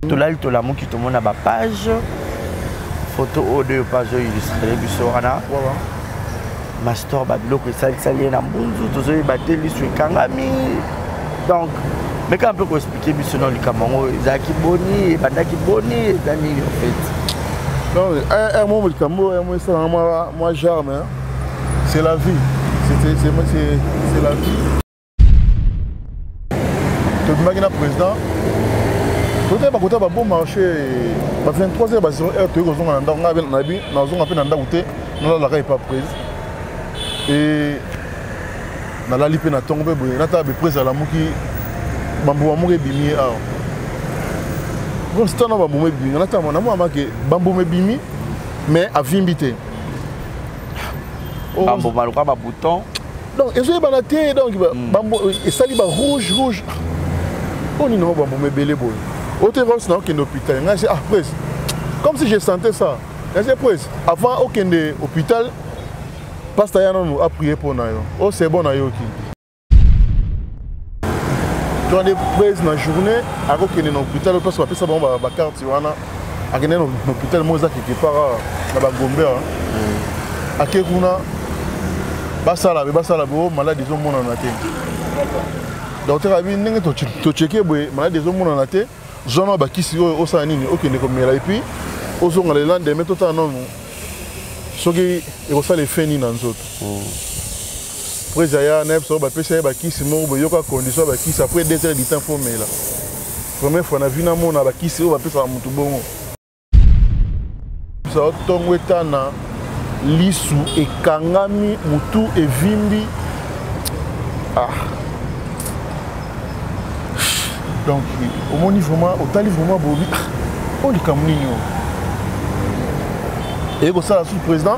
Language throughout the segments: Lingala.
Tolali tolamuki tomona bapage photo oyo de page oyo illustrele biso wana mastor babiloko esalisali ye na mbunzu tozoyeba te lisu ekangami. Donc meka mpe koexplike biso na likambo yango ezalaki boni, ebandaki boni, eza nini en fait? Non, un mot, likambo un mot esalanga mwa charme. C'est la vie, c'est la vie. Tobimaki na président, totali bakota babon marché ba 23 heures, ba 0 heure toyei kozonga na ndako. Ngai nayebi nazonga mpe na ndako te, nalalaka epa prise e nalali mpe na ntongo mpe boye natala beprise alamuki, bambuma moko ebimi ye awa. Bon, sitana bambuma ebimi, natala namona make bambuma ebimi mais avimbi te. Bambuma lokola babouton. Donc ezoyebana te. Donc esali ba rouge rouge oyo nini ngo, bambuma ebele boye oyo te. Rols na okende hôpital, ngai ah presse, comme si je sentais ça. Ngai presse, avant okende hôpital, pasteur ya nanu aprier mpo na yo. Oh, c'est bon, nayoki toande presse na journée akokende na hôpital place bapesa bango bacarte wana. Akende na hôpital moko eza quelque part na bagombe. Ake kuna, basala be basala be, o maladi ezomonana te. Docteur abi ndenge tocheke boye, maladi ezomonana te. Zwa na bakisi oyo, osala nini, okende komela et puis ozonga le lendemain, totala nanu soki ekosala effet nini na nzoto. Prese aya na yebiso bapesa ye bakisi moko boye, yoka condition ya bakisi: après 2 heures du temps faut mela. Première fois na vie namona bakisi oyo bapesaka motu bongo. Ntongo etana, lisu ekangami, mutu evimbi. Ah, donc omoni vraiment, otali vraiment bobi oyo likambo nini oyo eye kosala. Sous président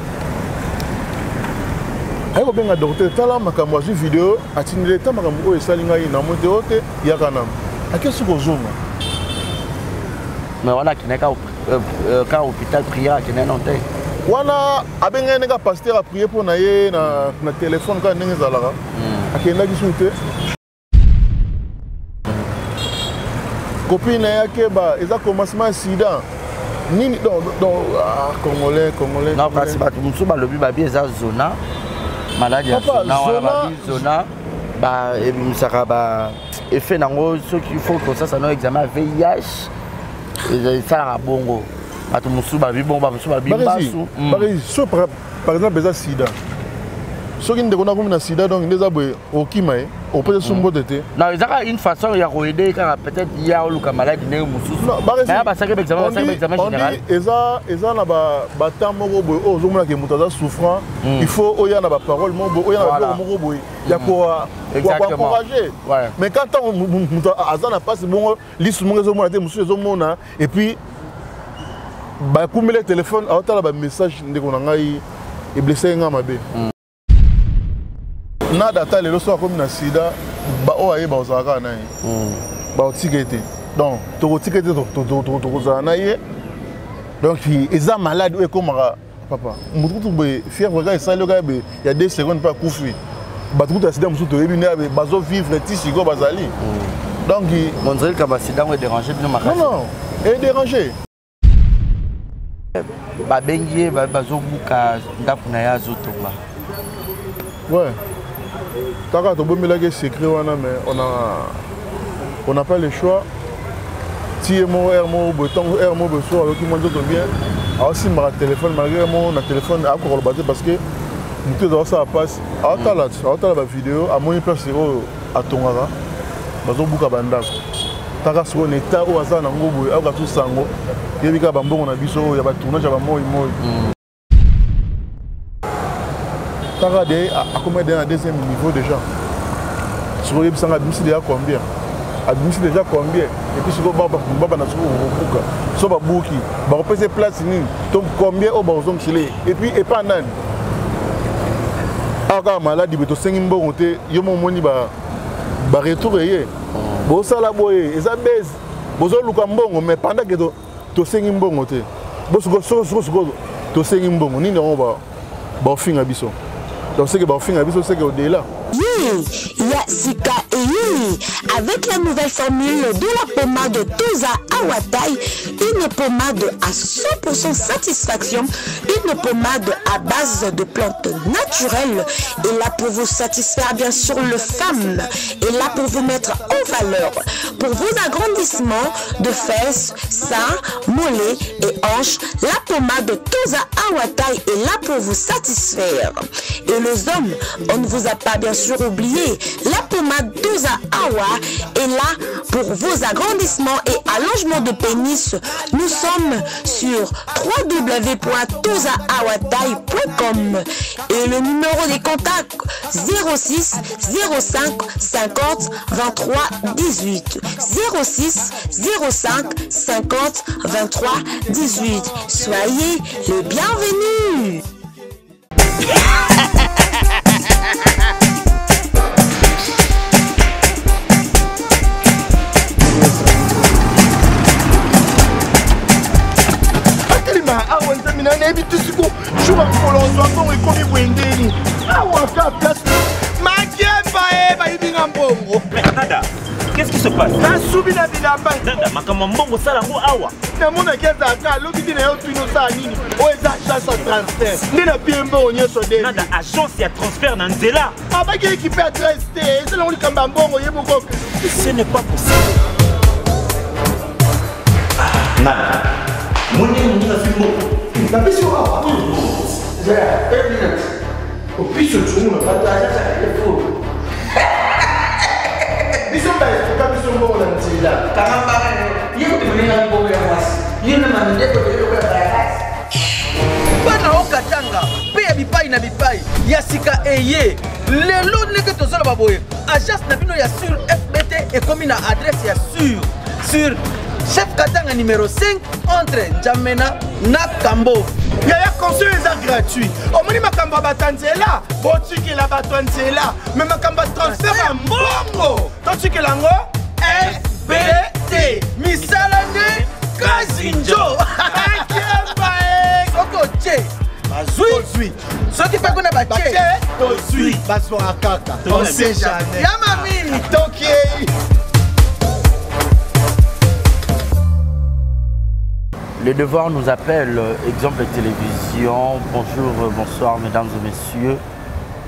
aye kobenga docteur, tala makambo, azwi video atindeli ta makambo oyo esali ngai na moi te. Oyo te, yaka nano. Ake soki kozonga. Mais wana akendaki ka hôpital, prière akendaki non te? Wana abengai ndenge pasteur aprier mpo na ye na telefone kaka ndenge ezalaka. Akendaki suku te. Copine na ye akeba, eza commencement ya sida nini. Donc ah, congolais, congolais. Non, kasi bato mosusu balobi babi eza zona, maladi ya zona wana. Babi zona ebimisaka ba effet nango soki faut kosasa no examen ya VIH, esalaka bongo. Bato mosusu babi bongo, bamosusu babi mbasu. So par exemple eza sida, soki ndeko nakomi na sida, donc nde eza boye, okima ye, opesa so mbote te. Non, eza kaka une façon ya koaider kaka peut-être ya oluka maladi ndenge mosusu. Basalaki baexamen, basalaki baexamen général. Eza na batemps moko boye oyo ozomonaka moto aza souffrant, il faut oya na baparole moko boye, oya na babiloko moko boye ya koencourager. Mais quand ntango moto aza na mpasi bongo, lisu moko ezomona te, mosusu ezomona, et puis bakumbeli telefone, aotala bamessage, ndeko na ngai eblessaki ngai mabe. Nada ata lelo so akomi na sida, baoyo ayeba kozala kaka na ye, bakotika ye te. Donc tokotika ye te, tokozala na ye. Donc eza malade oyo ekomaka papa motu kutu boye, fièvre kaka esali kaka boye ya 2 secondes mpe akufi. Bato kutu ya sida mosusu toyebi nde bazovivre ti sikoyo bazali. Donc on dirait que basida yango edérange bino makasi. Non, non, edérange. Babengi ye, bazobuka ndako na ye azotonga. Ouais, kaka tobombelaki secret wana, mais on n'a pas le choix. Ti ye moko heure moko boye, ntango heure moko boye so ayoki mwa nzoto bien, aosimbaka telefone malgré moko na telefone akoka koloba te parce que motu eza osala mpasi. Aotala bavideo, amoni place oyo atongaka bazobuka bandako. Taka sikoyo na état oyo aza nango boye, ayoka so sango, yebi kaka bambongo na biso oyo ya batournage ya bamoi moi. Taka de akomi de na deuxième niveau déjà. Sikoyo oyebisanga abimisi déjà combien, abimisi déjà combien, et puis sikoyo babanda sikoyo kobuka. So babuki, bakopesa place nini to combien oyo bakozongisele, et puis epa nani? Awa kaka maladi boye, tosengi mbongo te. Yo mo omoni baretour eye bosala boye, eza base, bozoluka mbongo, mais pendant ke tosengi mbongo te. Soko tosengi mbongo nini yango baofinga biso, donc seke baofinga biso, seke au-delà. Oui, ya sika eyei avec la nouvelle formule de la pommade Toza Awatai, une pommade à 100% satisfaction, une pommade à base de plantes naturelles, et là pour vous satisfaire bien sûr le femme, et là pour vous mettre en valeur, pour vos agrandissements de fesses, seins, mollets et hanches, la pommade Toza Awatai est là pour vous satisfaire. Et les hommes, on ne vous a pas bien sûr oublié, la pommade Toza Awa est là pour vos agrandissements et allongements de pénis. Nous sommes sur www.tozaawatai.com et le numéro des contacts 06 05 50 23 18 06 05 50 23 18. Soyez les bienvenus. Atelema awa, nzambe na nayebi te siko jour ya mokolo ozwa mbongo ekomi boye ndeni awa ka place makemba e bayibi nga mbongo. Nada, qu'est-ce qui se passe? Nasubi na bilamba. Nada, makambo ya mbongo osala yango awa? Namonaki ezalaka alobi te na yo tuni osala nini, oyo eza agence ya transfert nde na pie mbongo nyonso de. Nada, agence ya transfert na nzela? Abaki ekipe adresse te, eza nango likambo ya mbongo ye moko. Ce n'est pas possible. Nada, moni moninga azwi mbongo. Napesi yo awa opiso tunguna bato agence ya biso baestoka biso mbongo na nzela. Kanga mbanga yo, ye kutu moninga mbongo ya mwasi yo na mamindeko lokola bayakasi. Bana okatanga mpe ya bipai na bipai, ya sika eye lelo ndenge tozoloba boye, agence na bino ya sur FBT ekomi na adresse ya sur Chef Katanga numéro 5 entre N'Djamena na Kambo. Yaya, conseil eza gratuit. Omoni makambo ya bato ya nzela, botikela bato ya nzela, me makambo ya transfert ya mbongo totikela yango FBT. Misala nde kazinjo. Akemba e. Soki otie bazwi. Tozwi. Soki mpe kuna batie. Batie tozwi, bazwaka kaka, on sait jamais. Ya mami. Tokei. Le devoir nous appelle, exemple télévision. Bonjour, bonsoir, mesdames et messieurs.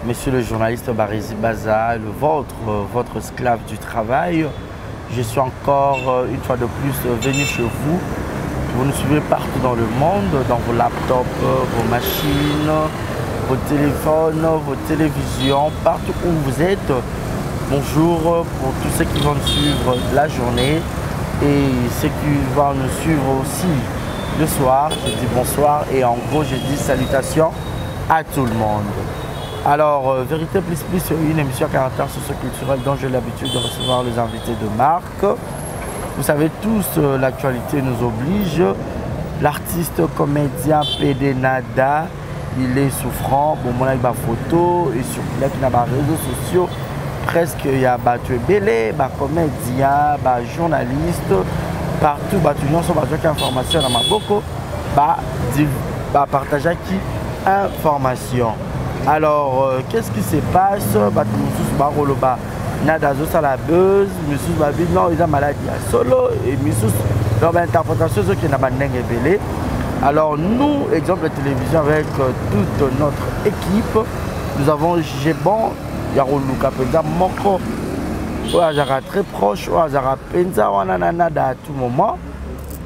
Monsieur le journaliste Barézi Baza, le vôtre, votre esclave du travail. Je suis encore une fois de plus venu chez vous. Vous nous suivez partout dans le monde, dans vos laptops, vos machines, vos téléphones, vos télévisions, partout où vous êtes. Bonjour pour tous ceux qui vont nous suivre la journée et ceux qui vont nous suivre aussi le soir. Je dis bonsoir et en gros je dis salutations à tout le monde. Alors, Vérité Plus Plus, une émission à caractère socioculturel dont j'ai l'habitude de recevoir les invités de marque. Vous savez tous, l'actualité nous oblige. L'artiste comédien PD Nada, il est souffrant. Bon, moi, il y a photo et sur les réseaux sociaux, presque il y a bato ebele, ba comédien, ba journaliste, partout, bato nyonso bazwaki information na maboko, ba partageaki information. Alors, qu'est-ce qui se passe? Bato mosusu bakoloba Nada azosala buzz, misusu babi non, eza maladie ya solo, et misusu donc bainterprétation ezokende na bandenge ebele. Alors nous, exemple télévision, avec toute notre équipe, nous avons jugé bon ya koluka mpenza moko oyo azalaka très proche, oyo azalaka mpenza wana na Nada à tout moment,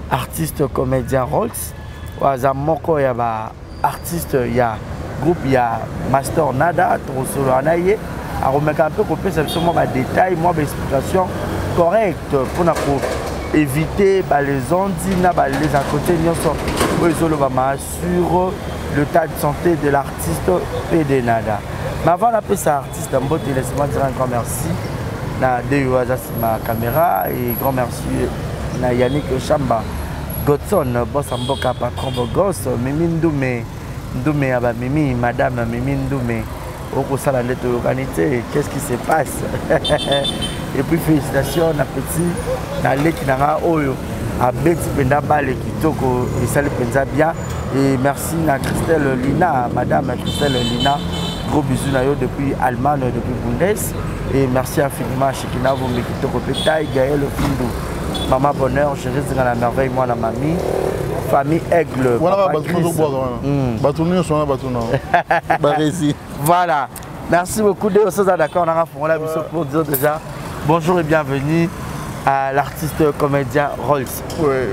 artiste comédien Rolls, oyo aza moko ya ba artiste ya groupe ya Master Nada. Tokosolola na ye, akomeka mpe kopesa biso mwa badétail, mwa baexplication correcte mpona koéviter balezondi na balesa côté nyonso oyo ezolobama sur l'état de santé de l'artiste PD Nada. Mais avant napesa artiste mbote, laissez-moi dire un grand merci na Deyo aza nsima caméra et grand merci na Yannick Chamba Godson, boss mboka, patron bogos, Mimi Ndume, Ndume ya bamimi, madame Mimi Ndume, okosala nde toyokani te, qu'est-ce qui se passe? Et puis félicitations na petit na leki na nga oyo Abeti mpenza bale kitoko, esali mpenza bien. Et merci na Christelle Lina, madame Christelle Lina. Gros bisous na yo depuis Allemagne, depuis Bundes. Et merci infiniment Shikina Vumbi kitoko pe taille Gaël Findu. Maman Bonheur, je reste dans la merveille moi la mamie. Famille Aigle. Voilà, bato nyonso wana. Bato nyonso wana bato na. Baresi. Voilà. Merci beaucoup de vous d'accord, on a fongola biso pour dire déjà bonjour et bienvenue à l'artiste comédien Rolls. Ouais,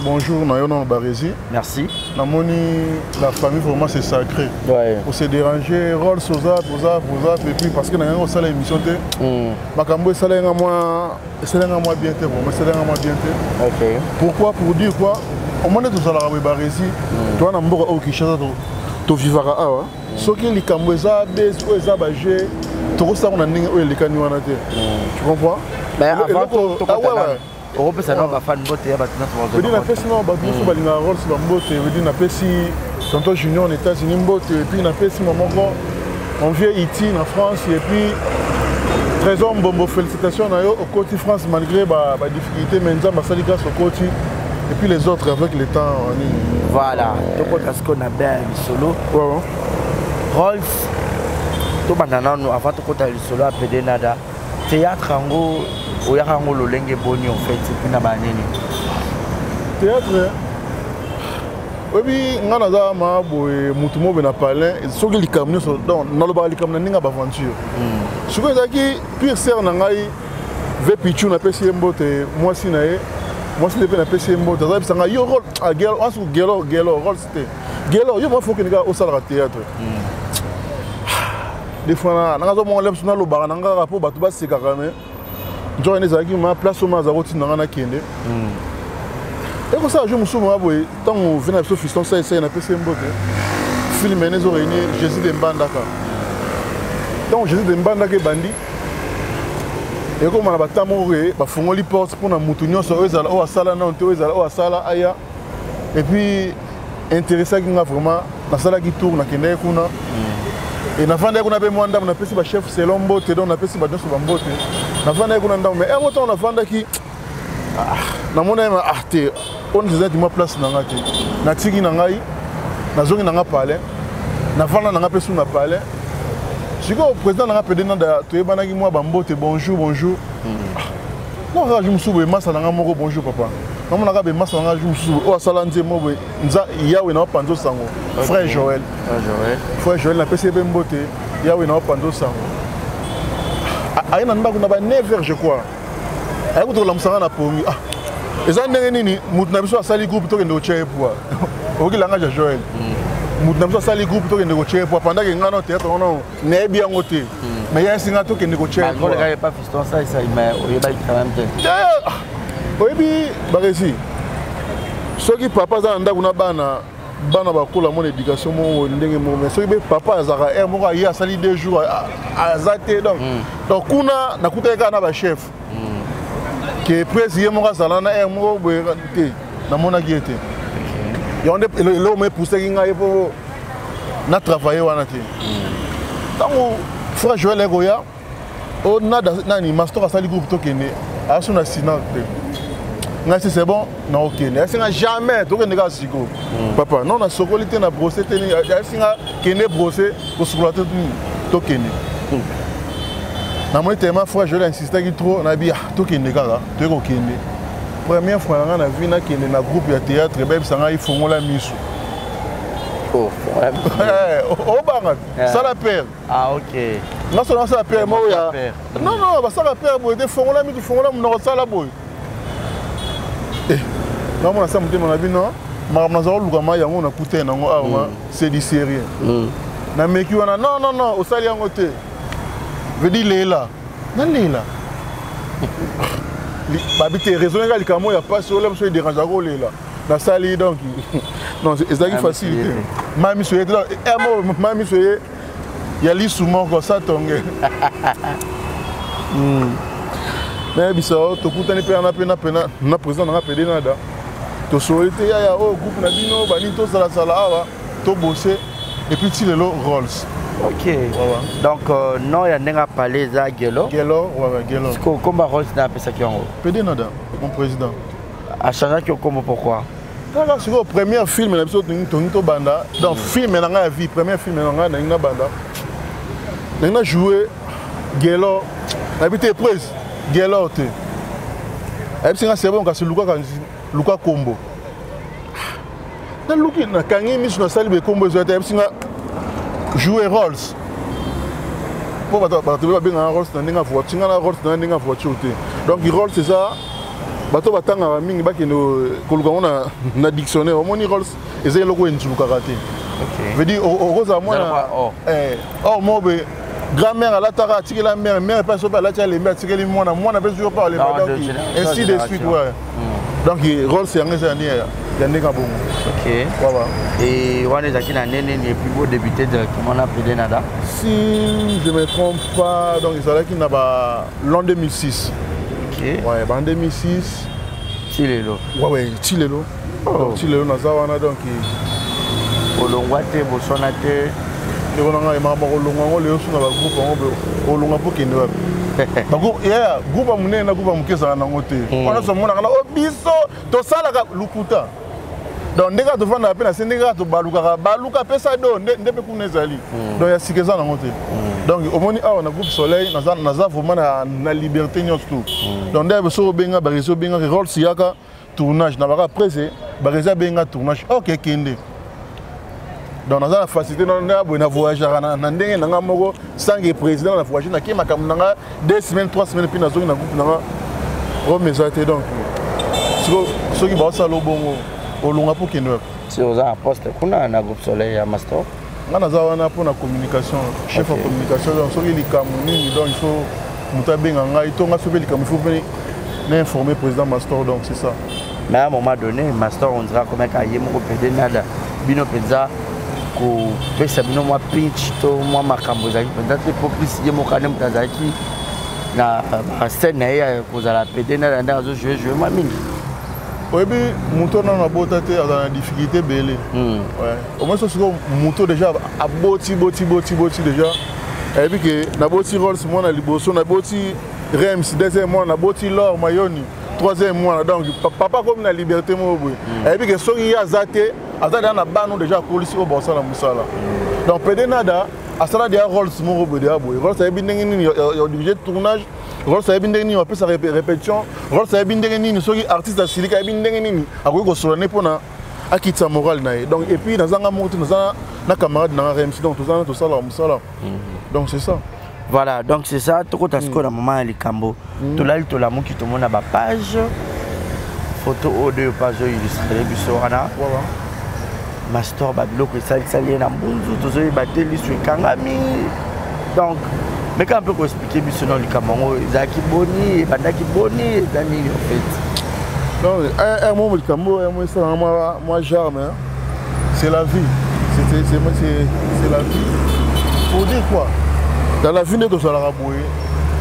bonjour Nayono Baresi. Merci. Namoni, la famille vraiment c'est sacré. Ouais. On s'est dérangé, Rolls oza, oza, oza, et puis parce que n'a pas la émission te. Makambo esala nga moi, esala nga moi bien te, vraiment esala nga moi bien te. OK. Pourquoi? Pour dire quoi? Au moins tout ça la Baresi. Toi na mboka au Kinshasa to to vivara awa. Soki likambo eza base oyo eza baje tokosala na ndenge oyo elekani wana te. Tu comprends? Mais avant okopesa nao bafan mbote ya bato nyonso, napesi nao bato nyonso balingaka Rolls bambote. Vedi napesi tonton Junior na États-Unis mbote, et puis napesi ma moko mon vieux Iti na France, et puis Trésor Mbombo, félicitations na yo okoti France malgré ba difficulté, mais nzambe asali grâce okoti, et puis les autres avec le temps. Voilà, tokota sikoyo na bain ya lisolo. Rolls, tobanda nanu avant tokota lisolo ya Pede Nada. Théâtre yango oyaka yango lolenge boni en fait, et puis na banini? Théâtre oyebi nga naza ma boye mutu mobe na palin soki likambo nyonso, donc nalobaka likambo na ndenge ya baaventure. Sikoyo ezalaki pire sere na ngai ve Pichu, napesi ye mbote, mwasi na ye, mwasi nde mpe napesi ye mbote, azalabisa ngai yo role asu gelo gelo role te gelo yo mwa fokende kaka osalaka théâtre. Des fois nanga azomona lebiso nalobaka na nga kaka mpo bato basekaka, me nzoka nde ezalaki ma place oyo ma aza kotinda nga nakende ekosala jour mosusu mwa boye. Ntango ve na biso fiston saisai, napesi ye mbote, film ene ezoréunir Jésus de Mbandaka. Ntango Jésus de Mbandaka ebandi ekóma na bata moko ke bafungoli porte mpona mutu nyonso oyo ezala oyo asala nano te, oyo ezala oyo asala aya. Et puis intéressaki nga vraiment, nasalaki tour, nakendaki kuna e navandaki kuna mpe mwa ndambo, napesi bachef selon mbote, donc napesi bato nyonso bambote. Navandaki kuna ndambo, mais yango ntango navandaki namona ye ah te, oyo ezalaki mwa place na nga te. Natiki na ngai, nazongi na nga palais, navanda na nga mpe su na palais. Sikoyo président na nga Pede Nanda, toyebanaki mwa bambote, bonjour bonjour. Non, kaka jour mosusu boye masa na nga moko, bonjour papa, namonaka be masa na nga jour mosusu oyo asala nzembo boye nza yawe na opanza osango, frère Joël. Frère Joël, napesi ye mpe mbote, yawe na opanza osango. Aye na ndako na ba 9 heures je crois, aye kuta kolamusanga na pongi. Ah, eza ndenge nini? Mutu na biso asali groupe, tokende kotia ye poa. Okoki langage ya Joël, mutu na biso asali groupe, tokende kotia ye poa. Pendant ke nga na théâtre wana nayebi yango te, mais ye asinga tokende kotia ye. Oyebi Baresi, soki papa aza na ndako na bana, bana bakola mona éducation moko ndenge moko, mais soki mpe papa azalaka aire moko aye asali 2 jours aza te, donc kuna nakutaki kaka na bachef ke presse ye moko azala na aire moko boye te, namonaki ye te. Yango nde eloko mo epusaki ngai mpo na travaille wana te. Ntango frère Joel ekoya o nada nani mastor asali groupe, tokende, aso na sina te, ngai si c'est bon naokende. Asinga jamais, tokende kaka sikoyo papa. Non, nasokoli te, na brosse te. Asinga kende brosse, kosukola te, nini, tokende. Namoni tellement frère Joel insistaki trop, nayebi tokende kaka, toye kokende. Première fois na ngai na vie nakende na groupe ya théâtre, bayebisa ngai fongola miso. Obanga sala pere. Ah, ok. Nga so nasala pere moko ya non non, basala pere boye te, fongola miso, fongola monoko, sala boye. Ngamona sa motema na bino, makambo naza koluka mai yango nakuta nango awa, c'est du sérieux. Nameki wana, non non non, osali yango te, veut dire lela nalela babi te raisonne nga likambo ya pasi oyo biso edérangeaka olela nasali. Donc non, ezalaki facile te, mai miso ye te, mai miso ye ya lisu moko sa tonge. Nayebisa yo, tokutani mpe wana mpe na président nanga Pede Nada, tosoli te yaya oyo groupe na bino banini, tosalasala awa, tobose, et puis ti lelo Rolls. Ok, ouais, ouais. Donc non ya ndenge apale eza Gelo. Gelo, ouais, ouais, Gelo. Siko komba Rolls na apesaki yango? Pede Nada, mon président. Achangeaki okombo pourquoi? Kaka sikoyo première film na biso tongi tobanda, donc film na ngai ya vie, première film na ngai nalingi nabanda, nalingi na jouer Gelo, nayebi te prise Gelo te, ayebisi nga c'est bon, kasi lukaka luka kombo. Naluki, nakangi miso, nasali bekombo ezwa te. Ayebisi nga jouer Rolls, mpo bato babengaka Rolls na ndenge ya voiture, nga na Rolls na ndenge ya voiture te. Donc Rolls eza bato batangaka mingi, bakende koluka yango na dictionnaire. Omoni, Rolls eza eloko enzulukaka te, veut dire okozala mwana or mo be grand-mère alataka, atikela mère, mère mpe soki alati alembi, atikeli mwana, mwana mpe soki mpe alemba, donc ainsi de suite, ouais. Donc Rolls yango eza ya ndenge ya bongo. Ok, voilà. Et wana ezalaki na nene nini? Et puis bodébute directement na Pede Nada? Si je me trompe pas, donc ezalaki na ba l'an 2006. Ouais, ba en 2006. Ti lelo? Ouais, ti lelo. Donc ti lelo naza wana, donc olongwa te, boswana te? Ndeko na ngai, makambo kolongwa yango lelo so na bagroupe yango, olongwa mpo kende wapi? Bagroupe, yeah, groupe ya monene na groupe ya moke ezala nango te. Wana so omonaka na o biso tosalaka lukuta. Donc ndenge kaka tovandaka mpe na se, ndenge kaka tobalukaka baluka apesa do nde mpe kuna ezali. Donc ya sika eza nango te. Donc omoni awa na groupe Soleil, naza vraiment na liberté nyonso tu. Donc nde soki obenga bareseau, obengaka Rolls, yaka tournage na baka prese, bareseau abenga tournage, ok, kende. Donc naza na facilité na boye, na voyageaka na ndenge na nga moko sans que président. Na voyage, nake makambo na nga 2 semaines, 3 semaines, puis nazongi na groupe na nga. Rome eza te. Donc soki baosala obongo, olonga mpo kende wapi? Si oza na poste kuna na groupe Soleil ya Mastor? Nga naza wana mpona communication, chef ya communication. Donc soki likambo nini, donc il faut moto abenga ngai to nga soki likambo, il faut mpe na informer président Mastor. Donc c'est ça. Mais à un moment donné, Mastor, on dira comme ye moko Pede Nada, bino mpenza kopesa bino mwa pinch to mwa makambo ezalaki mpenza te, po plus ye moko ane moto azalaki na bascène na ye ya kozala Pede Nada, nde azojoue joue mwa mingi. Oyebi, moto nano abota te azala na difficulté ebele. Au moins so sikoyo moto déjà aboti, boti boti boti déjà, ayebi ke naboti Rolls mwana liboso, naboti Rems deuxième mwana, naboti Lor Mayoni troisième mwana. Donc papa akomi na liberté moko boye, ayebi ke soki ye aza te, aza deja na bana déjà akolisi oyo baosala mosala. Donc Pede Nada asala deja Rolls moko boye deja boye. Rolls ayebi ndenge nini ya dirige tournage, Rolls ayebi ndenge nini apesa répétition, Rolls ayebi ndenge nini soki artiste asilika, ayebi ndenge nini akoki kosola ne mpona akitisa moral na ye. Donc et puis nazanga moko te, naza na camarade na nga Rems, donc toza tosalaka mosala. Donc c'est ça. Voilà, donc c'est ça. Tokota sikoyo na mama ya likambo. Tolali, tolamuki, tomona bapage photo oyo oyo page oyo illustre biso wana. Mastor, babiloko esalisali ye na mbunzu, tozoyeba te, liso ekangami. Donc meka mpe koexpliquer biso na likambo yango ezalaki boni, ebandaki boni, eza nini en fait? Donc un mot, likambo un mot esalanga mwa charme, hein. C'est la vie, c'est la vie. Pour dire quoi, dans la vie nde tozalaka boye,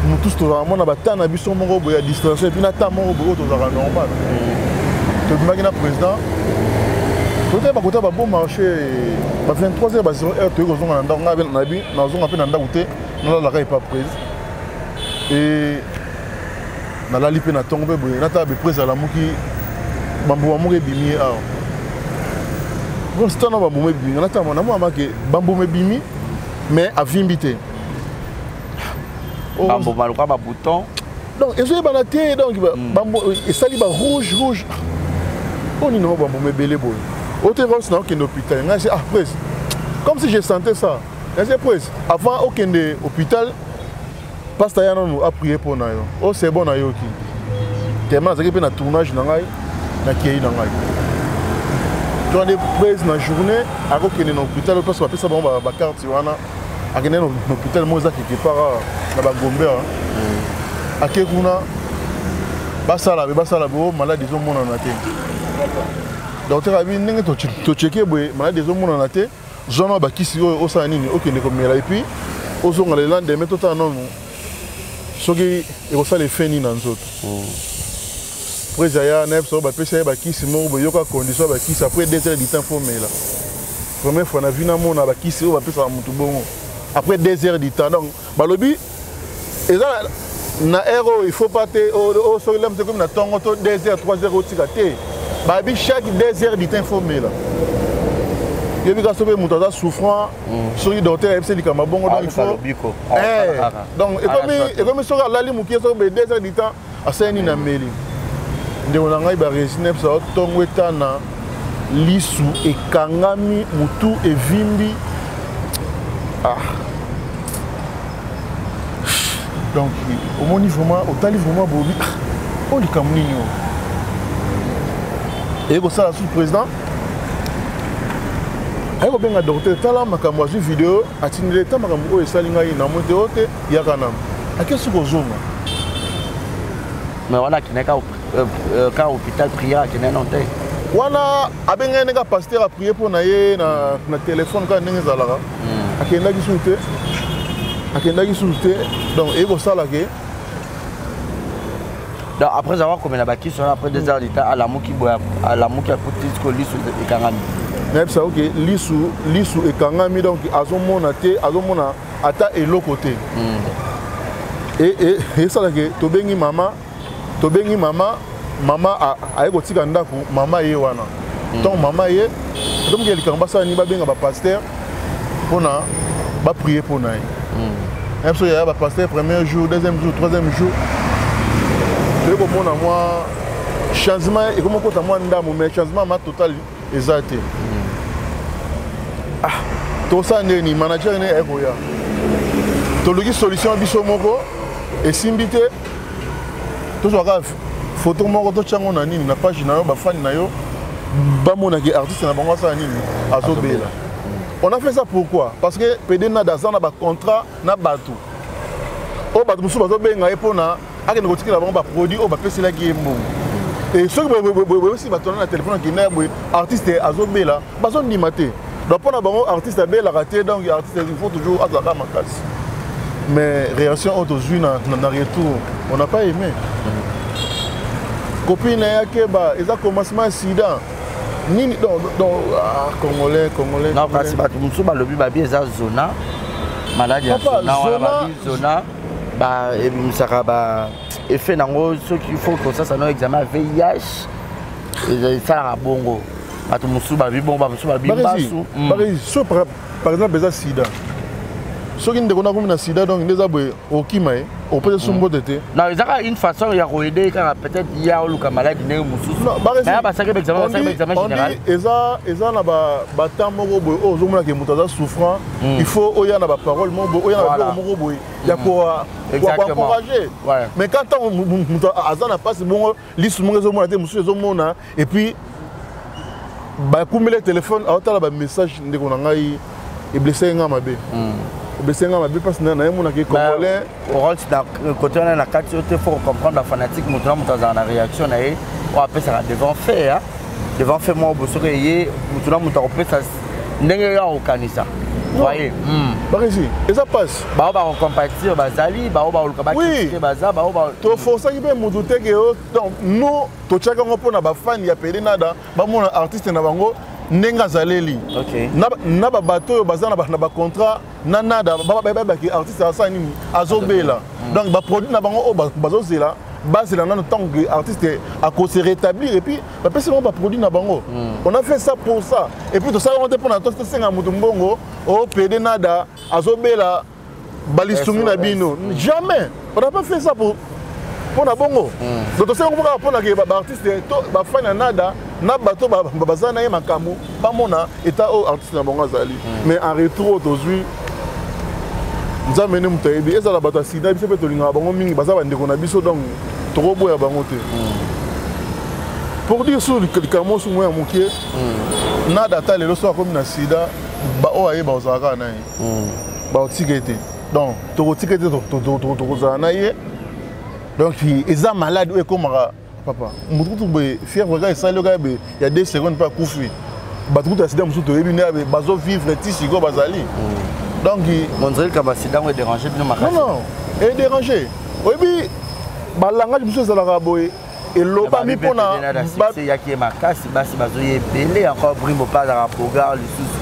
nous tous tozalaka mona bata na biso moko boye ya distraction, et puis na temps moko boye oyo tozalaka normal. Tobimaki na président, totali bakota ba Bon Marché, ba 23 heures, ba 0 heure, toyei kozonga na ndako. Ngai nayebi nazonga mpe na ndako te, nalalaka epa prise e nalali mpe na ntongo mpe boye, natala beprise alamuki, bambuma moko ebimi ye awa. Bon, sitana bambuma ebimi, natala namona make bambuma ebimi, mais avimbi te. Bambuma lokola babouton? Donc ezoyebana te. Donc esali ba rouge rouge. Oyo nini yango, bambuma ebele boye? Oyo te, Rolls na okende hôpital. Ngai se ah prise, comme si je sentais ça. Ngai se prise, avant okende hôpital, pasteur ya nanu aprier mpo na yo. O c'est bon, nayoki tellement nazalaki mpe na tournage na ngai, nakei na ngai. To nde prise na journée akokende na hôpital, place bapesa bango bacarte wana, akende na hôpital moko eza quelque part awa na Bagombe awa. Ake kuna, basala be basala be, o maladi ezomonana te. Docteur abi ndenge tocheke boye, maladi ezomonana te, zwa na bakisi oyo, osala nini, okende komela, et puis ozonga le lendemain, totala nanu soki ekosala effet nini na nzoto. Prise aya na ye biso, bapesi ye bakisi moko boye, yoka condition ya bakisi: après 2 heures du temps faut mela. Première fois na vie namona bakisi oyo bapesaka motu bongo après 2 heures du temps. Donc balobi eza Na heure oyo il faut pas te oyo soki lem tokomi na ntongo to 2 heures 3 heures otika te. Babi chaque 2 heures du temps il faut mela. Yebi ka soki moto aza souffrant, soki docteur ayebisi likambo bongo, donc il faut donc ekomi soki alali mokie, soki be 2 heures du temps asali nini, ameli. Ndeko na ngai Baresi, nayebisa yo, ntongo etana, lisu ekangami, motu evimbi. Ah, donc omoni vraiment, otali vraiment bobi oyo likambo nini oyo eye kosala. Sous président aye kobenga docteur, tala makambo, azwi video, atindeli ta makambo oyo esali ngai na moi te. Oyo te, yaka nano. Ake soki kozonga. Mais wana akendaki ka hôpital prière, akendaki nano te. Wana abengaki ndenge pasteur aprier mpo na ye na telefone, kaka ndenge ezalaka. Akendaki susu te, akendaki susu te. Donc eye kosala ke Donc après avoir komela bakisi wana, après 2 heures du temps alamuki boye, alamuki, akuti siko lisu ekangami. Nayebisa oke lisu ekangami, donc azomona te, azomona ata eloko te. Esalaka tobengi mama, tobengi mama, mama aye kotika ndako. Mama ye wana, ntango mama ye tomoki likambo, basala nini? Babenga bapasteur mpona baprier mpo na ye. Na biso yaya bapasteur, premier jour, deuxième jour, troisième jour, toyei komona mwa changement ekomi okota mwa ndambo, mais changement ma total eza te. Ah, tosala ndeni? Manager ne aye koya, toluki solution biso moko, esimbi te. Tozwa kaka photo moko, totyango na nini, na page na yo, bafani na yo bamonaki artiste na bango asala nini, azobela. On a fait ça pourquoi? Parce que PD Nada aza na bacontrat na bato oyo, bato mosusu bazobenga ye mpona akende kotikela bango baproduit oyo bapeselaki ye mbongo. E soki boyebisi bato wana na telefone, akenda ya boye, artiste azobela, bazondima te. Donc mpona bango artiste abelaka te. Donc artiste il faut toujours azalaka makasi. Mais réaction oyo tozwi na retour, on n'a pas aimé. Copine na ye akeba, eza commencement ya sida nini. Donc ah, congolais, congolais. Non, kasi bato mosusu balobi babi eza zona, maladi ya zona wana. Babi zona ebimisaka ba effet nango soki faut kosasa no examen ya VIH, esalaka bongo. Bato mosusu babi bongo, bamosusu babi mbasu. So par exemple eza sida, soki ndeko nakomi na sida, donc nde eza boye, okima ye, opesa su mbote te. Non, eza kaka une façon ya koaider kaka, peut-être ya oluka maladi ndenge mosusu. Basaki baexamen, basaki baexamen général. Eza na batemps moko boye oyo ozomonaka moto aza souffrant, il faut oya na baparole moko boye, oya na biloko moko boye ya koencourager. Mais quand ntango moto aza na mpasi bongo, lisu moko ezomona te, mosusu ezomona, et puis bakumeli telefone, aotala bamessage, ndeko na ngai, eblesse nga mabe, eblesse nga mabe, mpasi nayemonaki congolais. Rols, na côté wana na kati oyo te, faut comprendre bafanatique, moto na moto azala na réaction na ye oyo apesaka devant fait, devant fait moko boye. Soki eye, moto na moto akopesa ndenge yo akokanisa, voye. Baresi, eza mpasi. Bao bakocompatir bazali, bao baoluka bacritiquer baza, bao Toforsaki mpe motu te ke donc nous totiaki yango mpona bafani ya Pede Nada bamona artiste na bango ndenge azaleli. Na babato oyo baza na bacontrat na Nada, bayebaki artiste asala nini, azobela. Donc baproduit na bango oyo bazozela, bazela nano ntango artiste akose rétablir, et puis bapesi bango baproduit na bango. On a fait ça pour ça. Et puis tosala yango te mpona tosenga motu mbongo o Pede Nada azobela, balisungi na bino. Jamais on n'a pas fait ça pour mpona bongo. Donc tosala yango kaka mpona ke baartiste to bafani ya Nada na bato baza na ye makambo bamona état oyo artiste na bango azali. Mais en retour oyo tozwi, Nzambe nde moto ayebi. Ezala bato ya sida, biso mpe tolingaka bango mingi, baza bandeko na biso, donc tokoboya bango te. Pour dire sur likambo mosusu moko ya mokie, Nada ata lelo so akomi na sida, baoyo ayeba kozala kaka na ye, bakotika ye te. Donc tokotika ye te, tokozala na ye. Donc eza malade oyo ekomaka, papa, motu kutu boye fièvre kaka esali kaka boye ya 2 secondes mpe akufi. Bato kutu ya sida mosusu toyebi nde bazovivre ti sikoyo bazali. Donc on dirait likambo ya sida ngo edérange bino makasi. Non, non, edérange. Oyebi balangage mosusu ezalaka boye, elobami mpona Eyaki ye makasi, basi bazoya ebele encore. Brimbo mpe azalaka bogar lisusu,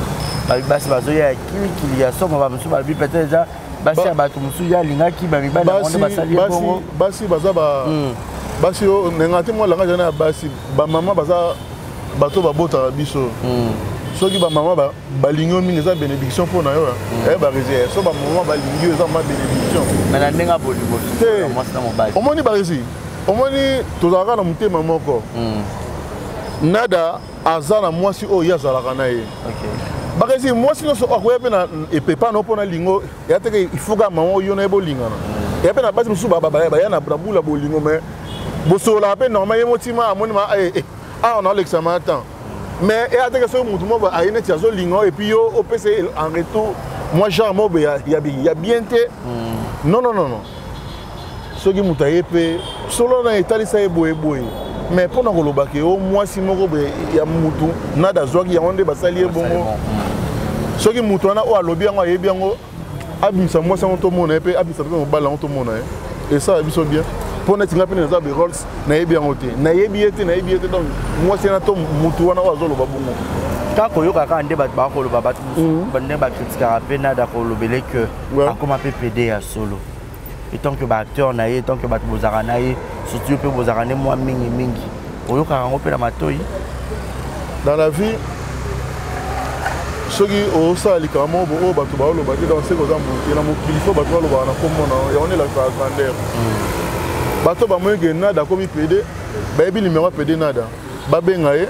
babi basi bazoya ya kilikili ya somo. Bamosusu balobi peut-être eza Basi ya bato mosusu ye alingaki bamibali yango nde basali ye bongo. Basi baza ba basi oyo ndenge te mwa langage wana ya basi, bamama baza bato babotaka biso. Soki bamama balingi yo mingi, eza bénédiction mpo na yo. Baresi, so bamama balingi yo, eza ma bénédiction. Mais na ndenge ya bolingo te, mwasi na mobali. Omoni Baresi, omoni, tozalaka na motema moko. Nada aza na mwasi oyo ye azalaka na ye. Baresi, mwasi nyonso akoya mpe na epepa na mpo na lingo ya teke, ifuka mama oyo na ye bolingana. Ya mpe na basi mosusu baya na bula bolingo, mais bosololaka mpe normal. Ye motima amoni ma awa na olekisa ma temps, mais eya teke soki motu moko aye neti azolinga oyo, et puis yo opesa en retour mwa genre moko boye ya bien te. Non, non, non, non. Soki moto aye mpe solo na etalisa ye boye boye, mais mpo na koloba ke o mwasi moko boye ya mutu Nada azwaki yango nde basali ye bongo, soki mutu wana oyo alobi yango ayebi yango, abimisa mwasi yango tomona ye, mpe abimisa mpe mobali yango tomona ye, esala biso bien. Mpo neti nga mpe naza Berols, nayebi yango te, nayebi ye te, nayebi ye te. Donc mwasi wana to mutu wana oyo azoloba bongo, Kaka koyoka kaka nde bato bakoloba, bato mosusu nde bakritikaka mpe Nada, kolobele ke akoma mpe pédé ya solo. Etant que baacteur na ye, etant que bato bozalaka na ye, surtout yo mpe bozalaka nde mwa mingimingi, oyokaka yango mpe na matoi? Dans la vie, soki osala likambo moko oyo bato baoloba te, donc seke oza moke na mokili. Fo bato balobaka na kombo na yango nde elakisaka grandeur. Bato bamoni ke Nada akomi pédé, bayebi numéro ya pédé Nada, babenga ye,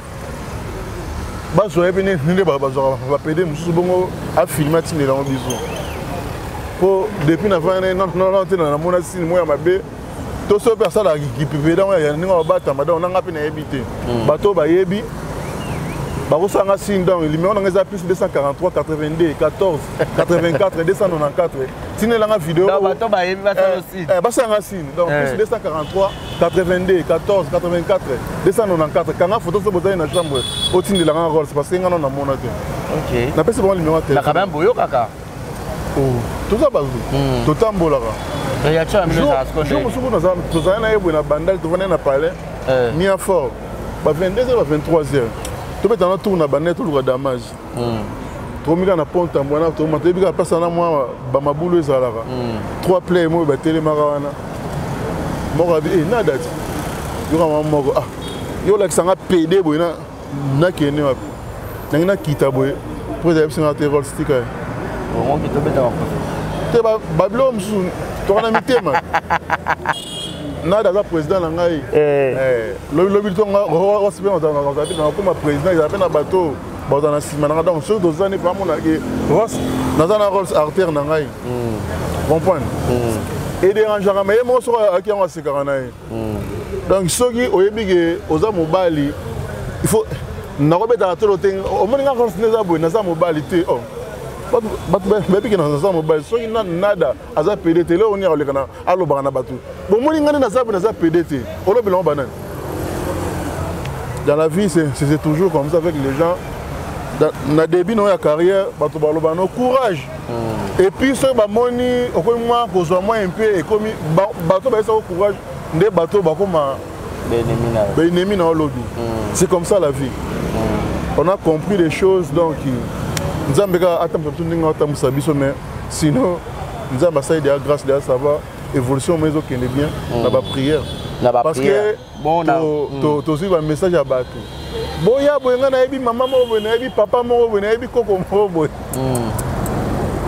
bazwa ye mpe nde bazwaka bapédé mosusu bongo, afilme, atindela yango biso. Mpo depuis navanda nano te namona signe moko ya mabe to so mpe asalaka kipépédé yango ya ndenge babatama. Donc nanga mpe nayebi te. Bato bayebi bakosala signe. Donc numéro nanga eza plus 243 82 14 84 294. Tinelanga video. Bato bayebi basala signe. Basalanga signe. Donc plus 243 82 14 84 294. Kanga photo so bozali na chambre, otindelanga Rolls, parce que nga nano namona te. Napesi bango numéro ya téléphone. Quand même boyokaka. Toza bato totambolaka. Jour mosusu tozali na ye boye na Bandal, tovandi na palais mia fort, ba 22 heures, ba 23 heures, tobetana tour na Bandal, toluka damage. Tokomi kaka na pont Tambwana, tokoma, toyebi kaka place wana, mwa bamabulu ezalaka, trois play moyo batelemaka wana. Moko abi e Nada ti yoka mama moko: "Ah, yo olakisanga pédé boye, nakende wapi?" Nangi nakita boye po ezala biso nga te. Rolls, tika ye te. Babiloko mosusu toka na mitema. Nada aza président na ngai. Lobi tonga Ross mpe nakoma président, ezala mpe na bato bazala na nsima nanga. Donc soki toza ne pamonake Ross, naza na Rolls artère na ngai, comprendre edérangeaka ma ye moko. Soki ayaki yango, asekaka na ye. Donc soki oyebi ke oza mobali, il faut nakobetaka tolo te. Omoni nga Rolls nde eza boye, naza mobali te. Oh, bato bayebi ke naza mobali. Soki Nada aza pédé te, eloko nini akoleka alobaka na bato: "Bomoni nga nde naza boye, naza pédé te"? Olobela ngo banani? Dans la vie, c'est toujours comme ça avec les gens. Na début na ya carrière, bato baloba no courage, et puis soki bamoni okomi mwa kozwa mwa mpe ekomi bato bayesako courage, nde bato bakoma baennemi na olobi. C'est comme ça la vie. On a compris les choses. Donc Nzambe kaka atambusa biso ndenge atambusa biso, mais sinon Nzambe asali deya grâce, deya ça va, évolution mo ezokende bien na baprière, parce que tozwi bamessage ya bato boya boye: "Ngai nayebi mama moko boye, nayebi papa moko boye, nayebi koko moko boye."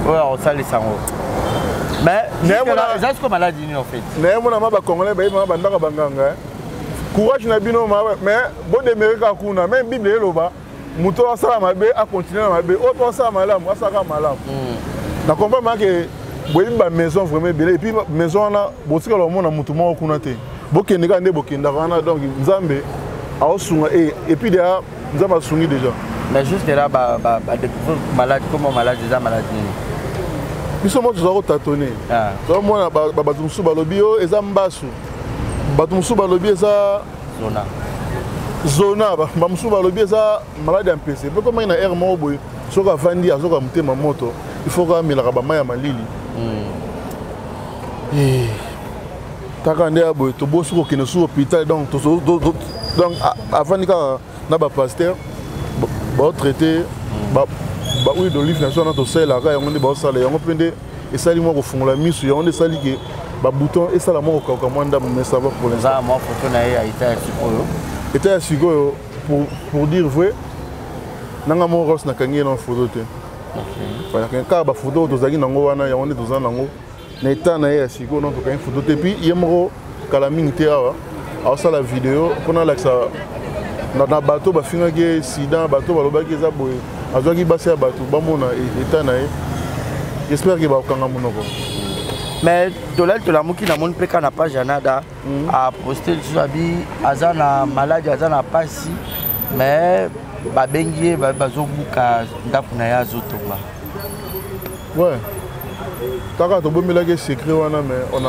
Oyo osalisa yango, mais eza siko maladie nini en fait? Nayemona ma bacongolais bayebi mama bandako banganga. Courage na bino, mais bodemere kaka kuna. Même Bible eloba moto oyo asala mabe akontinue na mabe, oyo mpe asala malamu asalaka malamu. Na comprendre make boyebi bamaison vraiment ebele, et puis maison wana botikala omona motu moko kuna te, bokende kaka nde bokendaka wana. Donc Nzambe aosunga, et puis deya Nzambe asungi déjà. Mais jusque là badécouvrir malade, comment malade eza, malade nini? Biso moko toza kotâtonner. Tozomona bato mosusu balobi oyo eza mbasu, bato mosusu balobi eza zona. Zona, bamosusu balobi eza malade ya mpese mpe komaki na aire moko boye. Soki avandi, azoka motema moto, il faut amelaka bamai ya malili. Kaka nde ya boye, tobosi kokende su hôpital. Donc avandi kaka na bapasteur, baotraite bahuile d'olive na biso wana tosalelaka yango, nde baosala yango mpe nde. Esali mwa kofungola miso yango nde esali ke babouton esala mwa kokauka mwa ndambo, mais ça va pour l'instant. Mwa photo na ye ya état ya sikoyo. État ya sikoyo, pour dire vrai, nanga moko Ross nakangi ye na photo te. Kaka bafoto oyo tozalaki nango wana, yango nde toza nango na état na ye ya sikoyo. Non, tokangi photo te. Puis ye moko kala mingi te awa aosala video mpona alakisa na bato bafingaki ye sida, bato balobaki eza boye, azwaki basi ya bato, bamona état na ye. J'espère ke bakokanga monoko. Mais tolali, tolamuki, namoni mpe kaka na page ya Nada aposte lisusu, abi aza na maladi, aza na pasi, mais babengi ye, bazobuka ndako na ye azotonga. Ouais, kaka tobombelaki secret wana, mais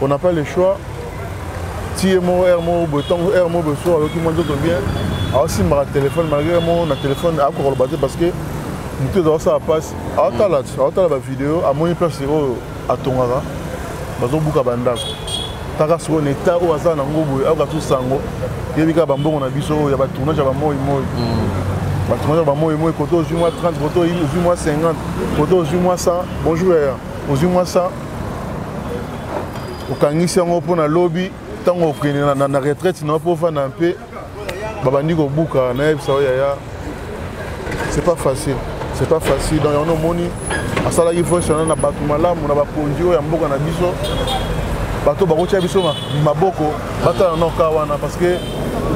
on n'a pas le choix. Ti ye moko aire moko boye, ntango aire moko boye so ayoki mwa nzoto bien, aosimbaka téléphone, malgré moko na téléphone akoka koloba te parce que motu eza osala mpasi. Aotala bavideo, amoni place oyo atongaka, bazobuka bandako. Kaka sikoyo na état oyo aza nango boye, ayoka so sango, yebi kaka bambongo na biso oyo ya batournage ya bamoi moi, batournage ya bamoi moi, koto ozwi mwa 30, koto ozwi mwa 50, koto ozwi mwa 100. Bonjour yaya, ozwi mwa 100, okangisi yango mpona lobi ntango okende na retraite na yo mpo ofanda mpe babandi kobuka. Nayebisa oyo yaya, c'est pas facile, c'est pas facile. Donc yango omoni asalaki voice wana na bato malamu, na bakonzi oyo ya mboka na biso, bato bakotia biso maboko, batala noka wana, parce que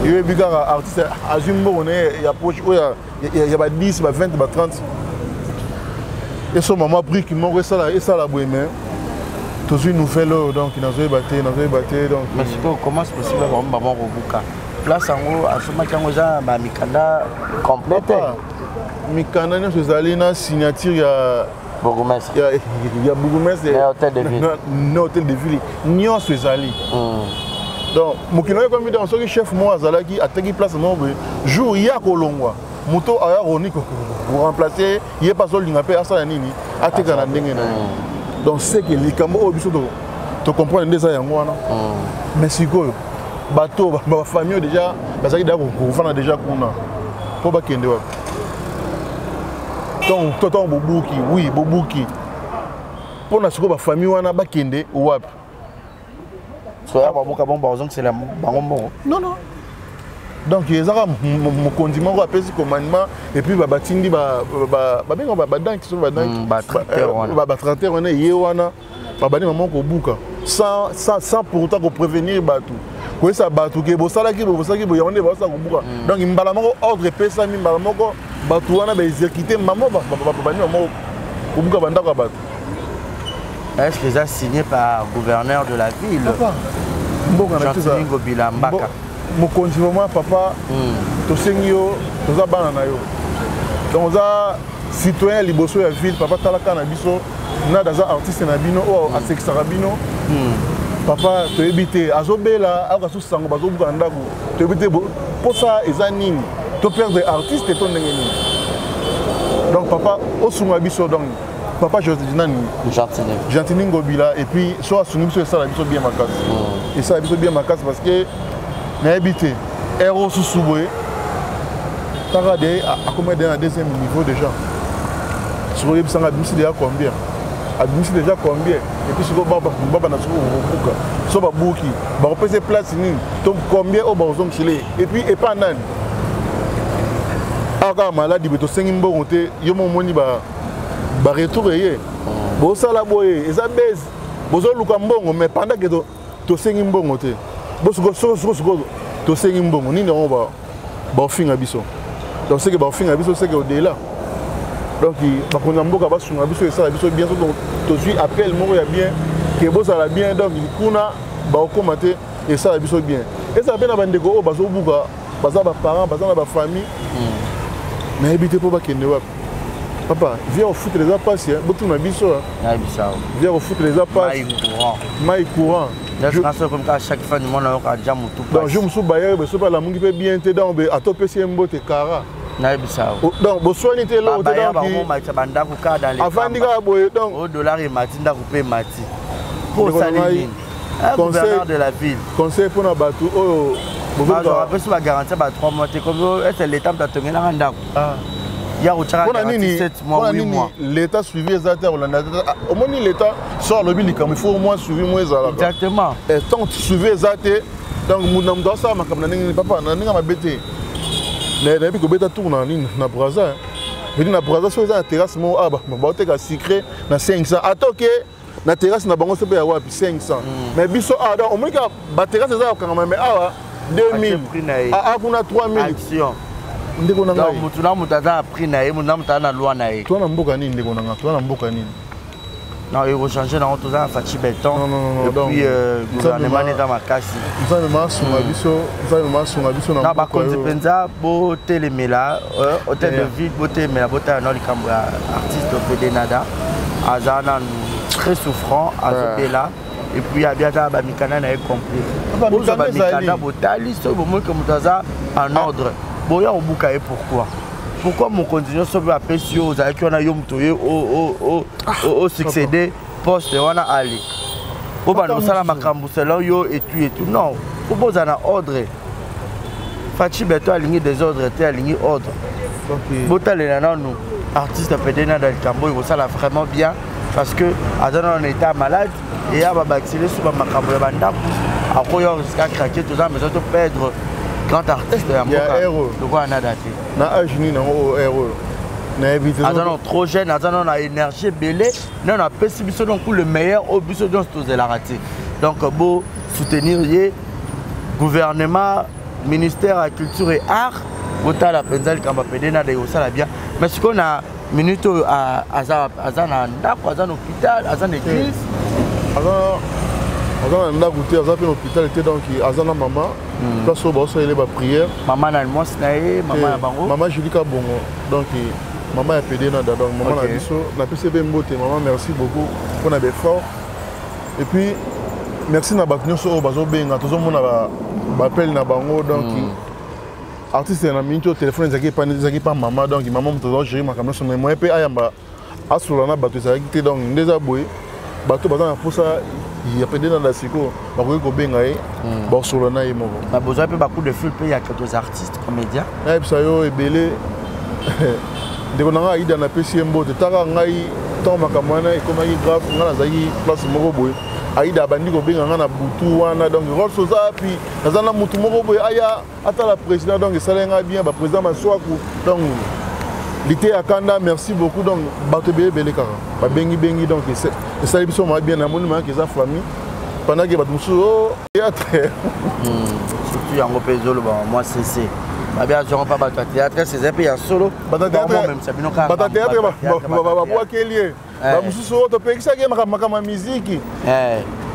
yoyebi kaka artiste azwi mbongo na ye ya poche oyo ya ba 10, ba 20, ba 30, esomba mwa brique moko, esala boye. Mais tozwi nouvelle oyo, donc nazoyeba te, nazoyeba te. Donc mais sikoyo, comment c'est possible bango bango kobuka place yango asomaki? Yango eza bamikanda complète? Mikanda nyonso ezali na signature ya bourgmestre. Ya bourgmestre. Na hôtel de ville. Na hôtel de ville nyonso ezali. Donc mokili oyo ekomi, donc soki chef moko azalaki, ateki place moko boye, jour ye akolongwa, moto aya koni koremplace ye mpe azolinga mpe asala nini, ateka na ndenge na ye. Donc c'est que likambo oyo biso tocomprendre nde eza yango wana. Mais sikoyo bato, bafamille oyo déjà bazalaki deja kofanda déjà kuna, mpo bakende wapi ntango bobuki? Oui, bobuki mpona sikoyo bafamille wana bakende wapi? Soya babuka bongo, bazongisela bango mbongo? Non, non, donc ezaka mokonzi moko apesi commandement et puis batindi, babenga badanki, so badanki, batracteur wana ye wana, babandi mama kobuka sans pourtant koprévenir bato, koyesa bato ke bosalaki boye, bosalaki boye, yango nde bazosala kobuka. Donc mbala moko ordre epesami, mbala moko bato wana baexécute, mama babandi mama kobuka bandako ya bato. Est-ce que ça signé par gouverneur de la ville? Papa, mboka na biso, Ngobila Mbaka. Mokonzi vraiment, papa, tosengi yo, toza bana na yo, donc oza citoyen liboso ya ville. Papa, talaka na biso, Nada aza artiste na bino oyo asekisaka bino. Papa, toyebi te, azobela, ayoka su sango bazobuka na ndako, toyebi te mposa eza nini, to perdre artiste to ndenge nini. Donc papa, osunga biso. Donc papa nani? Gentini. Gentini Ngobila. Et puis so asungi biso, esala biso bien makasi, esala biso bien makasi, parce que nayebi te ero susu boye kaka de akomi de na deuxième niveau déjà. Sikoyo oyebisanga abimisi déjà combien, abimisi déjà combien? Et puis sikoyo babanda sikoyo kobuka, so babuki, bakopesa place nini to combien oyo bakozongisele? Et puis epa nani? Awa kaka maladi boye, tosengi mbongo te. Yo mo omoni baretour eye, bosala boye, eza base, bozoluka mbongo, mais pendant ke tosengi mbongo te, sikoyo tosengi mbongo nini yango baofinga biso? Donc seke baofinga biso, seke au-delà. Donc bakonzi ya mboka basunga biso, esala biso bien. So tozwi appel moko ya bien ke bozala bien, donc kuna bakokóma te, esala biso bien. Ezala mpe na bandeko oyo bazobuka, baza baparent, baza na bafamille, nayebi te mpo bakende wapi. Papa, via kofutela eza mpasi, botuna biso, via kofutela eza mpasi, mai, courant. Chaque fin du mois nayoka ja motu. Donc jour mosusu bayere beso mpe alamuki mpe bien te, donc atopesi ye mbote kara. Nayebisa. Donc boswani te, eloko te. Bakomatisa bandako kaka dans. Avandi kaka boye donc. O dollar emati, ndako mpe emati, mpo osali nini, gouverneur de la ville? Conseil mpona bato oyo. Apesi bagarantie ba 3 mois te, comme ese l'état moto atongelanga ndako. Ya kotyaka garantie 7 mois, 8 mois. L'état suivi eza te, kolanda. Omoni, l'état so alobi likambo, il faut au moins suivi mo ezalaka. Exactement. Tant suivi eza te, donc moto na moto asala makambo na ndenge nini, papa, na ndenge mabe te. Nayebi kobeta tour na nini, na Braza edi, na Braza so eza na terrasse moko awa, baoteka sucré na 500, ata oke na terrasse na bango so mpe ya wapi, 500. Mais biso awa, donc omoni kaka baterrasse eza kokangama, mais awa 2000, aa kuna 3000. Ndeko na ngai, motu na moto aza na prix na ye, motu na moto aza na loi na ye. Toza na mboka nini, ndeko na ngai? Toza na mboka nini? Non, ekochange nango, toza na Fatshi Béton et puis gouvernement eza makasi. Nzambe masunga biso, Nzambe masunga biso. Na bakonzi mpenza, botelemela hôtel de ville, botelemela, botala no likambo ya artiste Pede Nada. Aza nanu très souffrant, azobela, et puis abi aza na bamikanda na ye complet. Bozwa bamikanda, botali soki bomoi ke moto aza en ordre, boya kobuka ye. Pourquoi? Pourquoi mokonzi nyonso mpe apesi yo, ozalaki wana, yo moto ye osuccédé poste wana, ale obanda kosala makambo selon yo etu etu? Non, po bozala na ordre. Fatshi Béton alingi désordre te, alingi ordre. Botalela nanu artiste Pede Nada, likambo oyo ekosala vraiment bien, parce que aza nano na état malade, eya babakisele so bamakambo ya bandako, akoya jusqu'à craquer. Toza besoin to perdre grand artiste ya mboka lokola Nada te. Na age nini yango oyo oyo nayebi te? Aza nano trop jeune, aza nano na énergie ebele, nano apesi biso donc le meilleur oyo biso nyonso tozelaka te. Donc bo soutenir ye. Gouvernement, ministère ya culture et art, botala mpenza likambo ya Pede Nada, ekosala bien. Mais sikoyo na minute oyo, aza na ndako, aza na hôpital, aza na église? Aza na ndako te, aza mpe na hôpital te. Donc aza na mama, place oyo baosalele baprière. Mama na mwasi na ye, mama na bango. Mama Julie Kabongo, donc mama ya Pede Nada, donc mama na biso, napesi mpe mbote. Mama, merci beaucoup mpona baeffort, et puis merci na bato nyonso oyo bazobenga, tozomona baappel na bango. Donc artiste na minute oyo, telefone ezalaki pa mama, donc mama moto azogérer makambo nyonso, mais moyen mpe ayamba asolola na bato ezalaki te. Donc nde eza boye, bato baza na mposa ya Pede Nada sikoyo bakoki kobenga ye, basolola na ye moko. Bozwa mpe bacoup de fil mpe ya quelques artistes comédiens? Nayebisa yo, ebele. Ndeko na ngai Aida, napesi ye mbote. Taka ngai, ntango makambo wana ekomaki grave, ngai nazalaki place moko boye, Aida abandi kobenga ngai na butu wana. Donc Rols, oza wapi? Naza na mutu moko boye, aya atala président. Donc esalaki ngai bien, baprésident Maswaku, donc lite ya kanda, merci beaucoup. Donc bato ebele ebele kaka babengibengi, donc esali biso maa bien. Namoni mayaki eza famille, pendant ke bato mosusu o théâtre. Surtout yango mpe ezolobama mwa cc babi azwango mpa bato ya théâtre, eza mpe ya solo. Bato ya théâtre babwakeli ye, bamosusu oyo topekisaki ye makambo ya miziki,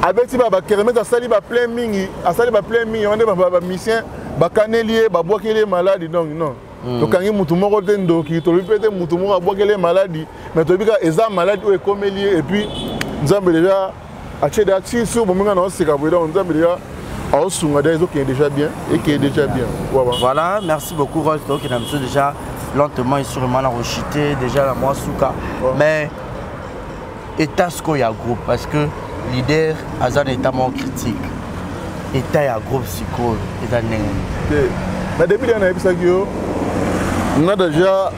abeti bakermesse, asali baplein mingi, asali baplein mingi, yango nde bamusicien bakaneli ye, babwakeli ye maladi. Donc non, tokangi mutu moko te ndoki, tolobi mpe te mutu moko abwakeli ye maladi, mais toyebi kaka eza maladi oyo ekomeli ye. Et puis Nzambe déjà atie déjà ti sur bominga na oseka boye, donc Nzambe déjà aosunga, déjà ezokende déjà bien, ekende déjà bien. Voilà, merci beaucoup Rolls. Tokende biso déjà lentement et sûrement na rechuter déjà na mwa suka, mais état sikoyo ya groupe, parce que leader aza na état moko critique, état ya groupe sikoyo eza ndenge nini? Na début déjà nayebisaki yo nga déjà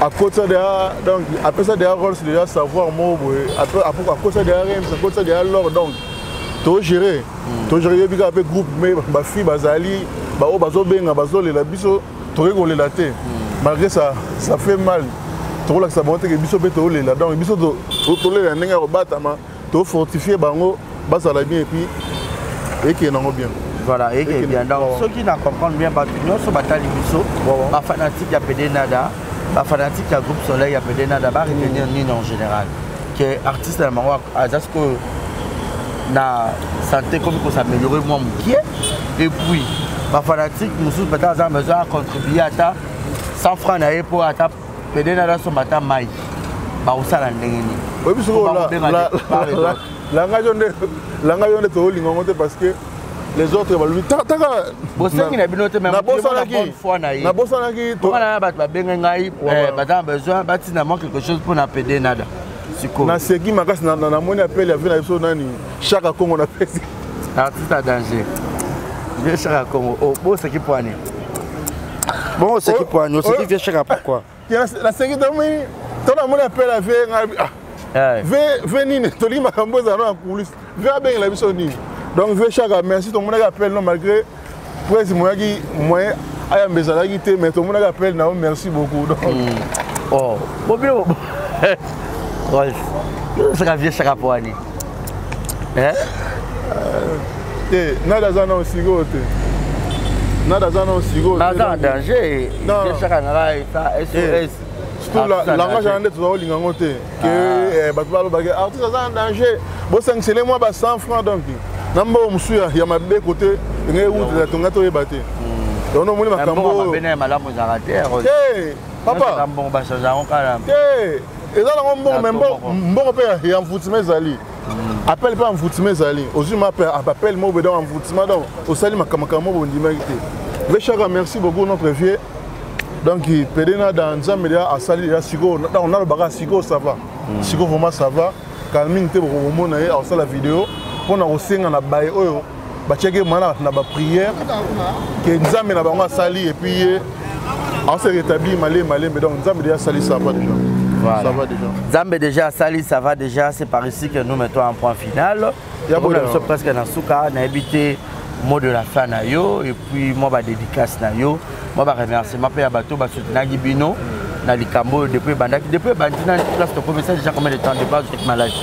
akotisa déjà, donc apesa déjà Rolls déjà savoir moko boye, akotisa déjà Rems, akotisa déjà l'or, donc togéré, togéré. Yebi kaka mpe groupe, mais bafille bazali baoyo bazobenga, bazolela biso, tokoki kolela te malgré ça, ça fait mal. Tokolakisa bango teke biso mpe tolela, donc biso tolela ndenge ya kobatama, tofortifie bango bazala bien, et puis ekende nango bien. Voilà, eke bien. Donc soki na comprendre bien, bato nyonso batali biso, bafanatique ya Pede Nada, bafanatique ya groupe Soleil ya Pede Nada, baretenir nini en général? Ke artiste na bango aza sikoyo na santé komi kosaméliorer mwa mokie, et puis bafanatique mosusu peut-être aza besoin acontribue ata 100 francs na ye mpo ata Pede Nada asomba ata mai, bakosala ndenge nini? Oyebi sikoyo langage yo nde tozolinga yango te, parce que les autres balobi taka. Bosengi na bino te. Nabosanaki. Na bato babenge ngai, baza na besoin batina mwa quelque chose mpona Pede Nada sikoyo. Naseki makasi, namoni appel ya vieux na biso nani, Chaka Congo, napesi. Artiste à danger, vieux Chaka Congo. Boseki poani? Bon, oseki poani, oseki vieux Chaka pourquoi? Naseki tomoni to namoni appel ya vieux ngai, ah, vieux nini? Tolingi makambo ezala na coulisse. Vieux abengela biso nini? Donc vieux Chaka, merci. Tomonaki appel no, malgré presse moyaki moyen ayamba ezalaki te, mais tomonaki appel na yo, merci beaucoup. Donc Oh, bobino Rolf, osaka vieux Chaka po wani? Te, nada aza nao sikoyo te, nada aza nao sikoyo. Naza en danger. Vieux Chaka nanga esa SOS. Surtout langage wana nde toza kolinga yango te, ke bato balobaki artiste aza en danger, bosangisele mwa ba 100 francs. Donc na mbongo mosusu ya mabe kote ndenge ewutela, tonga toyeba te. Donc nomoni makambo oyo malamu ezalaka te. Te, papa. Mbongo bachange yango kaka. Te, eza nango mbongo, mais mbongo mpe ya envoûtement ezali, appel mpe envoûtement ezali. Ozwi ma appel moko boye, donc envoûtement, donc osali makambo moko bondimaki te. Vieux Chaka, merci beaucoup, notre vieux. Donc pede na da Nzambe deja asali deja sikoyo. Donc nalobaka sikoyo ça va, sikoyo vraiment ça va. Kalmingi te bokomona ye akosala video mpona kosenga na baye oyo batiaki mana na baprière ke Nzambe na bango asali, et puis ye ase rétablir malembe malembe. Donc Nzambe déjà asali, ça va déjà. Voilà. Ça va déjà. Nzambe déjà asali, ça va déjà. C'est par ici que nous mettons un point final. Ya biso presque na suka. Nayebi te, mot de la fin na yo, et puis moi badédicace na yo, moi baremerciement mpe ya bato basoutenaki bino na likambo oyo depuis ebandaki, depuis ebandi na place tokomesa déjà. Combien de temps depuis azwaki maladie?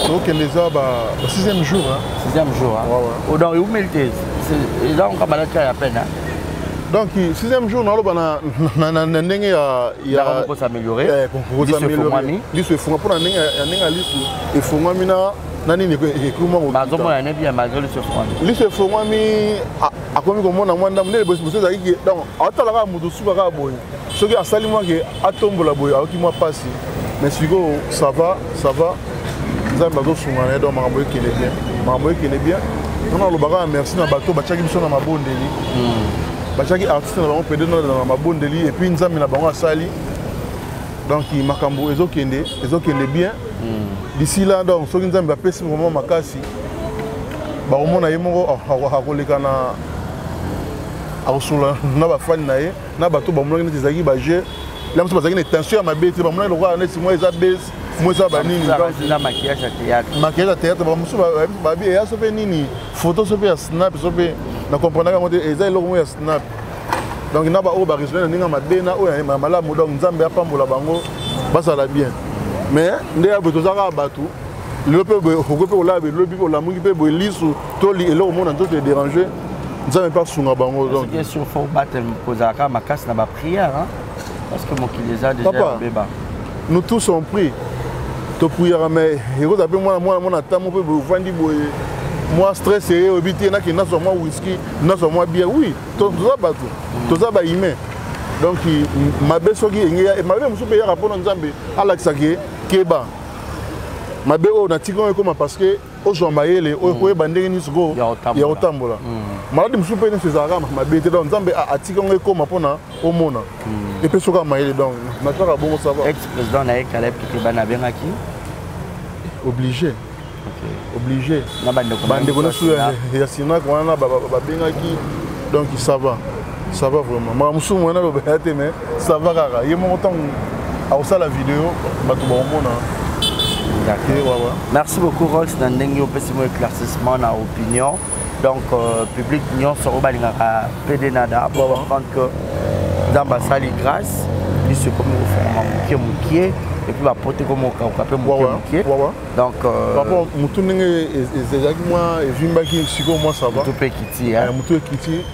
Tokende eza ba sixième jour, hein. Sixième jour, hein? Ouais. Oh, donc eumeli te, eza nka maladie kaka ya peine, hein? Donc sixième jour, naloba na ndenge ya kosaméliorer. Liso efungwa mpona ndenge ya ndenge ya liso efungwami na nini ekoma. Bazomona ne bien malgré liso efungwami. Liso efungwami, akomi komona mwa ndambo nde liboso ezalaki. Donc aotala kaka moto suka kaka boye, soki asali mwa ke atombola boye, ayoki mwa mpasi, mais sikoyo ça va, ça va. Nzambe azosunga na ye. Donc makambo ekende bien, makambo ekende bien. Mpona alobaka merci na bato batiaki biso na mabondeli, batiaki artiste na bango pede na mabondeli, et puis Nzambe na bango asali. Donc makambo ezokende, ezokende bien d'ici là. Donc soki Nzambe apesi vraiment makasi, bakomona ye moko akoleka na akosola na bafani na ye, na bato bamonaki neti ezalaki baje la mosusu, bazalaki na tension ya mabe te, bamonaki lokola neti mwa eza base, mwa eza banini. Maquillage ya théâtre. Maquillage ya théâtre. Bamosusu babi eya so mpe nini, photo so mpe ya snap, so mpe na comprendaka yango te, eza eloko moko ya snap. Donc na baoyo baresone na ndenge ya mabe na oyo ya malamu, donc Nzambe apambola bango, bazala bien. Mais nde ya boye, toza kaka bato. Lelo mpe boye okoki mpe kolala, lobi mpe olamuki mpe boye lisu to eloko mona nzoto edérange. Nzambe mpe asunga bango. Donc bien sûr, faut battre kozalaka makasi na baprière, parce que mokili eza déjà beba. Nous tous on prie, topriaka, mais ekozala mpe mwana mwana mwana ntango mpe boye ovandi boye, mwa stress eye, oyebi te, nakende nazwa mwa whisky, nazwa mwa bière. Oui, toza bato, toza bahumain. Donc mabe soki enge mabe mosusu mpe eyaka mpona Nzambe alakisaki keba mabe oyo natika oyo ekóma, parce que ozwa mayele oyo koyeba ndenge nini sikoyo ya kotambola. Maladi mosusu mpe nyonso ezalaka mabe te. Donc Nzambe atika yango ekóma mpona omona epesi kaka mayele. Donc nataka bongo, ça va. Ex président na ye Caleb Kikebana abengaki? Obligé, obligé. Bandeko nyonso ya Sinak wana babengaki. Donc ça va, ça va vraiment. Makambo mosusu moyen nalobela te, mais ça va kaka. Ye moko ntango akosala video, bato bakomona. Merci beaucoup, Rox, na ndenge opesi mo éclaircissement na opinion. Donc public nyonso oyo balingaka PD Nada, po comprendre que Nzambe asali grâce, biso ekomi kofongama moke moke, et puis bapote komi kokauka mpe moke moke. Donc par rapport motu ndenge ezalaki mwa evimbaki, sikoyo mwa ça va. Motu mpe ekiti. Motu ekiti.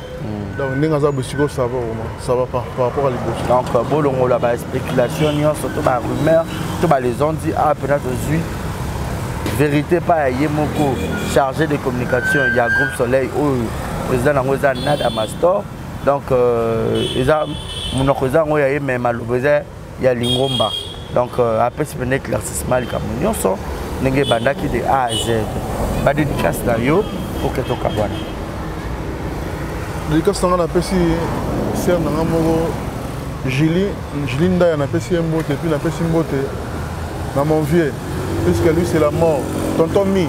Donc ndenge aza boye sikoyo, ça va vraiment, ça va par rapport à liboso. Donc bolongola baspéculation nyonso to barumeur to balezondi awa mpena, tozwi vérité pa ya ye moko chargé de communication ya groupe Soleil oyo président yango eza Nada Mastor. Donc eza monoko eza yango ya ye, mais maloba eza ya lingomba. Donc apesi mpena éclaircissement likambo nyonso ndenge ebandaki de A à Z. Badédicace na yo po ke tokabwana. Dédicace na nga, napesi sœur na nga moko Julie, Julie Ndaya, napesi ye mbote. Puis napesi mbote na mon vieux, puisque lui c'est la mort, tonton Mi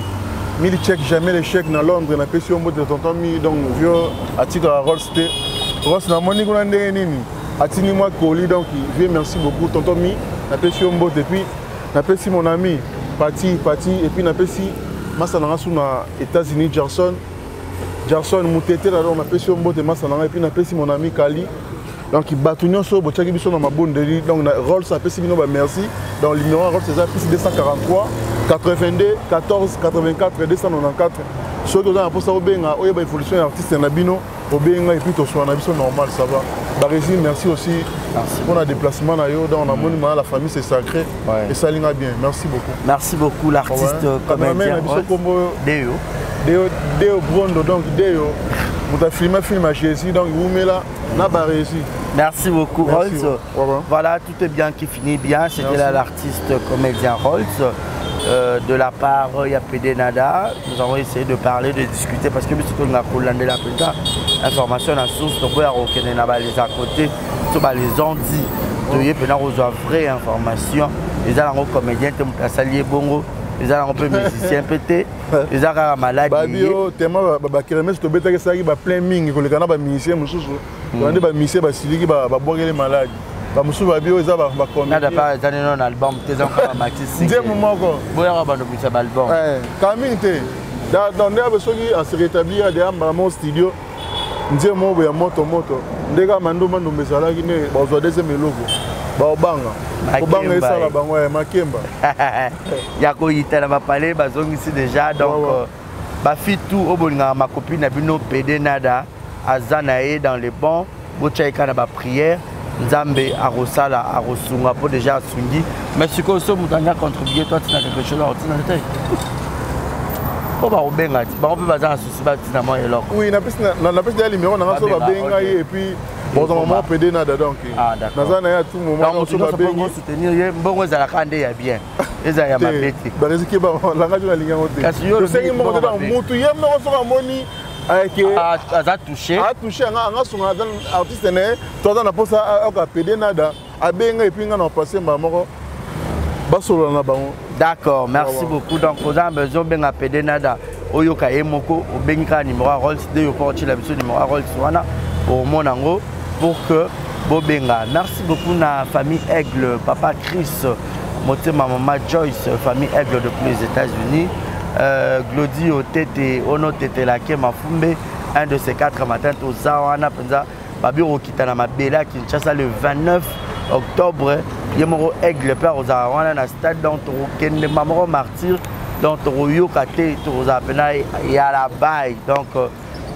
Mili check jamais l'échec na Londres, napesi yo mbote, tonton Mi. Donc vieux atikaka Rolls te. Rolls, namoni kuna ndenge nini. Atindi mwa colis, donc vieux, merci beaucoup. Tonton Mi, napesi yo mbote, et puis napesi mon ami Pati Pati, et puis napesi masa na nga su na États-Unis, Jackson Jackson Mutetela, donc napesi yo mbote masa na nga, et puis napesi mon ami Kali. Donc bato nyonso oyo botiaki biso na mabondeli, donc na Rolls apesi bino ba merci. Donc numéro ya Rolls eza plus 243 82 14 84 294. Soki oza na mposa obenga oyeba évolution ya artiste na bino, obenga et puis toswana na biso normal, ça va. Barezi, merci aussi pour le déplacement na yo. Donc namoni ma la famille c'est sacré. Ouais. Et ça linga bien. Merci beaucoup. Merci beaucoup l'artiste, Ouais. comédien Cameraman na biso kombo Deo. Deo, Deo Brondo, donc Deo moto afilma film ya Jésus, donc wumela na Barezi. Merci beaucoup. Merci. Rolls. Ouais, ouais. Voilà, tout est bien qui finit bien. C'était Merci. là l'artiste comédien Rolls. De la part ya PD Nada, nous avons essayé de parler, de discuter, parce que nous sommes la plus information na source, donc on a les à côté, tout les ont dit, toye pena kozwa vraie information. Eza nango comédien te moto asali ye bongo, eza nango mpe musicien mpe te, eza kaka maladi. Babi oyo tema bakermesse tobetaki, esalaki baplein mingi koleka na bamusicien mosusu. Tolandi bamusicien basiliki, babwakeli maladi. Bamosusu babi oyo eza Nada pa eza nino na album te, eza kaka maxi single. Nzembo moko. Boyaka bandobisa baalbum. Kaka mingi te. Donc nde abe soki ase rétablir ya deya mbala moko studio, nzembo moko boye ya moto moto, nde kaka mandumba ndumba ezalaki, nde bazwa deuxième eloko, baobanga kobanga esala bango ya makemba. Ya koyita na bapale bazongisi déjà. Donc Ouais, ouais. Bafille tout oyo bolingaka macopine na bino PD Nada, aza na ye dans le bon, botya ye kaka na baprière. Nzambe akosala, akosunga, mpo déjà asungi. Mais sikoyo so moto alingi acontribue to atina quelque chose, akotina te mpo bakobenga ti bango mpe baza na susi, batina mwa eloko. Oui, napesi deya numéro nanga, so Babenga, babenga ok. ye et puis bozwa mama PD Nada, donc Ah, d'accord. naza na ye à tout moment. Donc moto so nyonso babengi mpo soutenir ye, mbongo ezalaka nde ya bien, ezala ya mabe te. Barisike langage oyo nalingi yango te. Kasi yo olobi Tosengi moko te. mbongo Donc mabe. mutu ye moko soki amoni ayeke Ah, aza touché. Atouche anga, sunga aza artiste na ye to aza na mposa ayoka PD Nada, abenga et puis nga na opase mbala moko, basolola na bango. D'accord, merci Ouais, ouais. beaucoup. Donc, oza na besoin obenga PD Nada, oyoka ye moko, obengi kaka numéro ya Rolls nde yoka otiela biso numéro ya Rolls wana, omona yango pour que bobenga. Merci beaucoup na famille Aigle, papa Chris Motema, mama Joyce, famille Aigle depuis les États-Unis. Glody Otete, Ono Tetelake Mafumbe, un de ces quatre matins, toza wana mpenza babi okokita na mabele ya Kinshasa le 29 octobre. Ye moko Aigle mpe akozala wana na stade, donc tokokende moko martyr, donc tokoyoka te, tokozala mpena ya la baille. Donc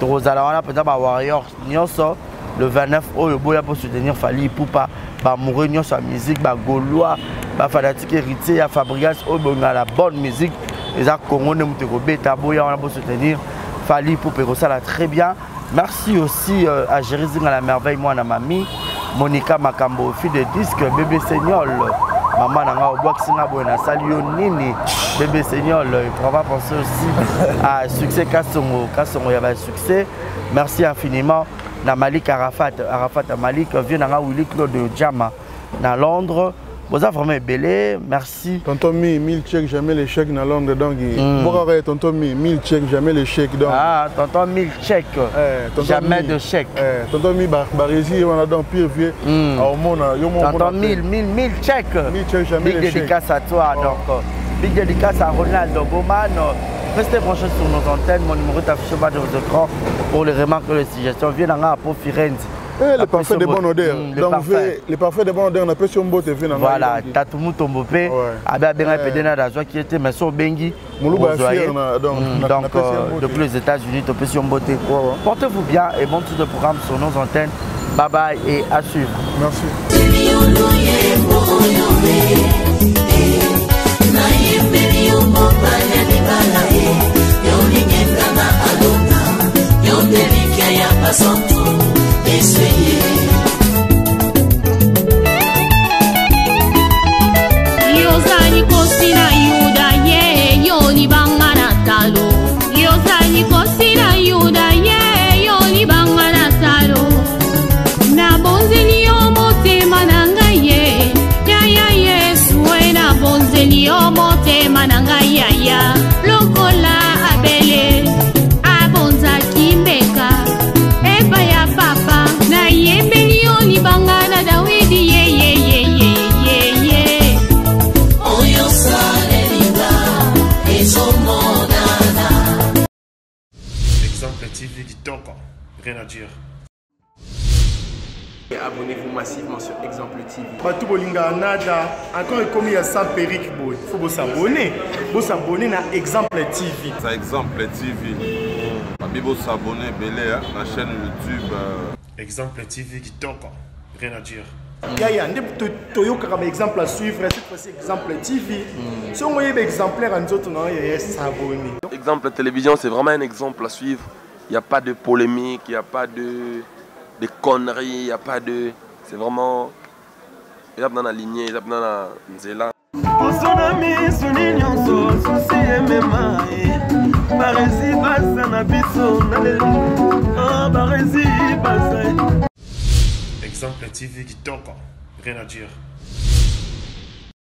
tokozala wana mpenza bawarriors nyonso le 29 oyo, boya mpo soutenir Fally Ipupa. Baamoureux nyonso ya musique, bagaulois, bafanatique héritier ya Fabrigas oyo bonga la bonne musique, eza Congo nde moto ekobeta, boya wana bosoutenir Fally Ipupa, ekosala très bien. Merci aussi à Géri Zinga la merveille, mwana mami Monica Makambo, fille de disque bébé Seignol, mama na nga obwakisi nga boye, nasali yo nini bébé Seignol? On va penser aussi à Succès Kasongo, Kasongo ya basuccès. Merci infiniment na Malik Arafat, Arafat Malik, vieux na nga Willy Claude Jama na Londres. Boza vraiment ebele, merci. Tonton Mi, 1000 chèques, jamais l'échec na Londres, donc bokaka ye tonton Mi, 1000 chèques, jamais l'échec, donc Ah, tonton 1000 chèques. Eh, tonton Jamais Mi. de chèque. Eh, tonton Mi Barezi ye wana, donc pire vieux aomona yo moko. Tonton 1000, 1000, 1000 chèques. 1000 chèques, jamais Big l'échec. dédicace à toi. Oh. Donc, big dédicace à Ronald Bowman. Restez branchés sur nos antennes. Mon numéro est affiché au bas de vos écrans pour les remarques et les suggestions. Viens dans la pour Firenze. Eh, le parfait de bonne odeur. Le Donc parfum. Le parfait de bonne odeur, napesi yo mbote vie na ngai, Voilà, donc. Tatu Mutombo pe, Ouais. abe abenga Eh. PD na azwaki ye te, mais so obengi Moluba ya ozwa ye. fier donc, Donc napesi ye mbote. depuis les États-Unis, topesi yo mbote. Ouais, ouais. Portez-vous bien et bon titre de programme sur nos antennes. Bye bye et à suivre. Merci. Nayembeli yo mobali ya libala ye, yolingenga na alona yo nde likia ya basantu eseye. Yozali kosi na Yuda ye, yo libanga na talo. Yozali kosi na Yuda ye, yo libanga na talo. Nabonzeli yo motema na ngai ye, yaya Yesu e, nabonzeli yo motema na ngai yaya, lokola Abele abonzaki mbeka epai ya papa. Nayembeli yo libanga na TV. Bato bolingaka nada encore ekomi ya sans perruque boye faut bosabone bosabone na Exemple TV. Ça Exemple TV. Babi bosabone ebele na chaîne YouTube. Exemple TV kitoko, rien à dire. Yaya nde toyokaka ba exemple à suivre, cette fois-ci Exemple TV. Soki oyeba exemplaire ya nzoto na yo, yaya, s'abonner. Exemple Télévision, c'est vraiment un exemple à suivre. Il n'y a pas de polémique, il n'y a pas de conneries, il n'y a pas de... C'est vraiment... Il y a dans la lignée, il y a dans la nzela. Poso na miso ni nyonso susi emema ye baresi baza na biso na lelo ah, baresi baza. Exemple TV kitoko, rien à dire.